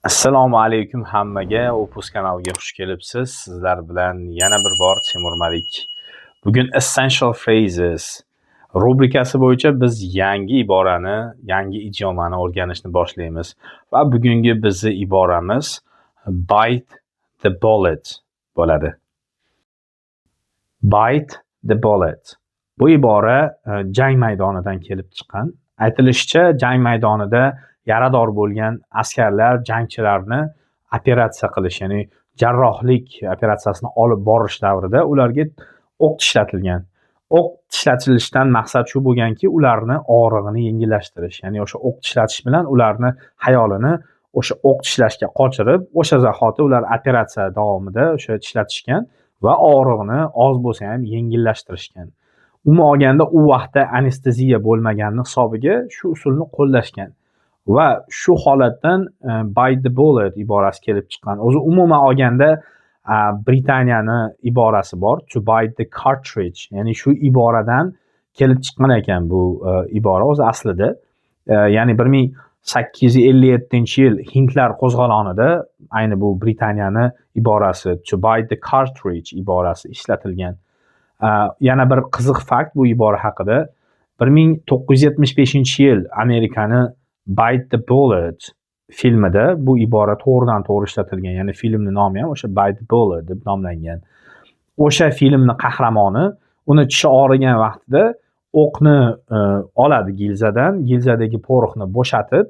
Assalomu alaykum hammaga. Opus kanaliga xush kelibsiz. Sizlar bilan yana bir bor Timur Malik. Bugun Essential Phrases rubrikasi bo'yicha biz yangi iborani, yangi idiomani o'rganishni boshlaymiz. Va bugungi bizni iboramiz "bite the bullet" bo'ladi. Bite the bullet. Bu ibora jang maydonidan kelib chiqqan. Aytilishicha, jang maydonida yarador bo'lgan askarlar, jangchilarni operatsiya qilish, ya'ni jarrohlik operatsiyasini olib borish davrida ularga o'q tishlatilgan. O'q tishlatilishidan maqsad shu bo'lganki, ularni og'rig'ini yengillashtirish, ya'ni o'sha o'q tishlatish bilan ularni xayolini o'sha o'q tishlashga qochirib, o'sha zahoti ular operatsiya davomida o'sha tishlatishgan va og'rig'ini oz bo'lsa ham yengillashtirishgan. Umuman olganda, u vaqtda anesteziya bo'lmagani hisobiga shu usulni qo'llashgan va shu holatdan "bite the bullet" iborasi kelib chiqqan. O'zi umuman olganda Britaniyani iborasi bor, "to bite the cartridge", ya'ni shu iboradan kelib chiqqan ekan bu ibora o'zi aslida. Ya'ni 1857-yil hindlar qo'zg'olonida ayni bu Britaniyani iborasi, "to bite the cartridge" iborasi ishlatilgan. Yana bir qiziq fakt bu ibora haqida: 1975-yil Amerikani "Bite the Bullet" filmida bu ibora to'g'ridan to'g'ri ishlatilgan, ya'ni filmni nomi ham o'sha "Bite the Bullet" deb nomlangan. O'sha filmni qahramoni, uni tishi og'rigan vaqtida o'qni oladi gilzadan, gilzadagi порох ni bo'shatib,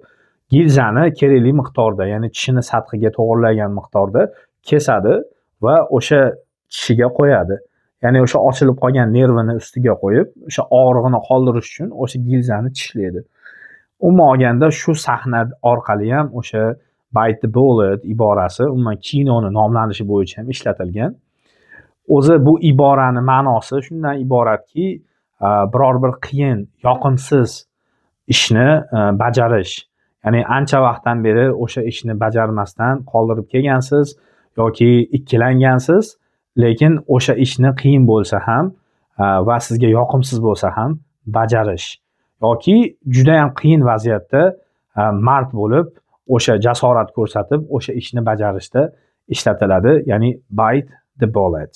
gilzani kerakli miqdorda, ya'ni tishini sathiga to'g'irlagan miqdorda kesadi va o'sha tishiga qo'yadi. Ya'ni o'sha ochilib qolgan nervini ustiga qo'yib, o'sha og'rig'ini qoldirish uchun o'sha gilzani tishlaydi. Umuman olganda, shu sahna orqali ham o'sha "bite the bullet" iborasi umuman kinoni nomlanishi bo'yicha ham ishlatilgan. O'zi bu iborani ma'nosi shundan iboratki, biror bir qiyin, yoqimsiz ishni bajarish. Ya'ni ancha vaqtdan beri o'sha ishni bajarmasdan qoldirib kelgansiz yoki ikkilangansiz, lekin o'sha ishni qiyin bo'lsa ham va sizga yoqimsiz bo'lsa ham bajarish yoki judayam qiyin vaziyatda mard bo'lib, o'sha jasorat ko'rsatib, o'sha ishni bajarishda ishlatiladi, ya'ni "bite the bullet".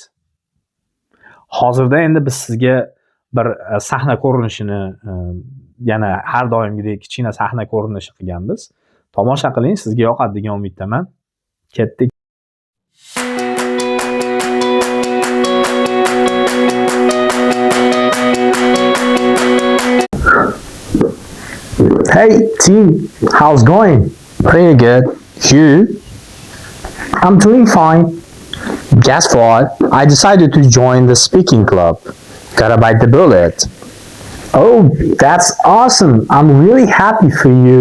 Hozirda endi biz sizga bir sahna ko'rinishini, yana har doimgidek kichkina sahna ko'rinishi qilganmiz. Tomosha qiling, sizga yoqadi degan umiddaman. Ketdik. Hey, team, how's going? Pretty good. You? I'm doing fine. Guess what? I decided to join the speaking club. Gotta bite the bullet. Oh, that's awesome. I'm really happy for you.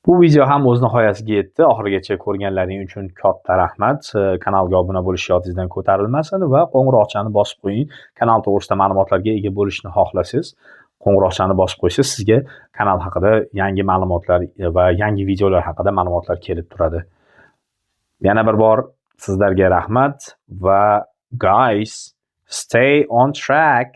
Bu video ham o'z nihoyasiga yetdi. Oxirigacha ko'rganlaring uchun katta rahmat. Kanalga obuna bo'lish yodingizdan ko'tarilmasin va qo'ng'iroqchani bosib qo'ying. Kanal to'g'risida ma'lumotlarga ega bo'lishni xohlasangiz, qo'ng'iroqchani bosib qo'ysangiz, sizga kanal haqida yangi ma'lumotlar va yangi videolar haqida ma'lumotlar kelib turadi. Yana bir bor sizlarga rahmat va guys, stay on track.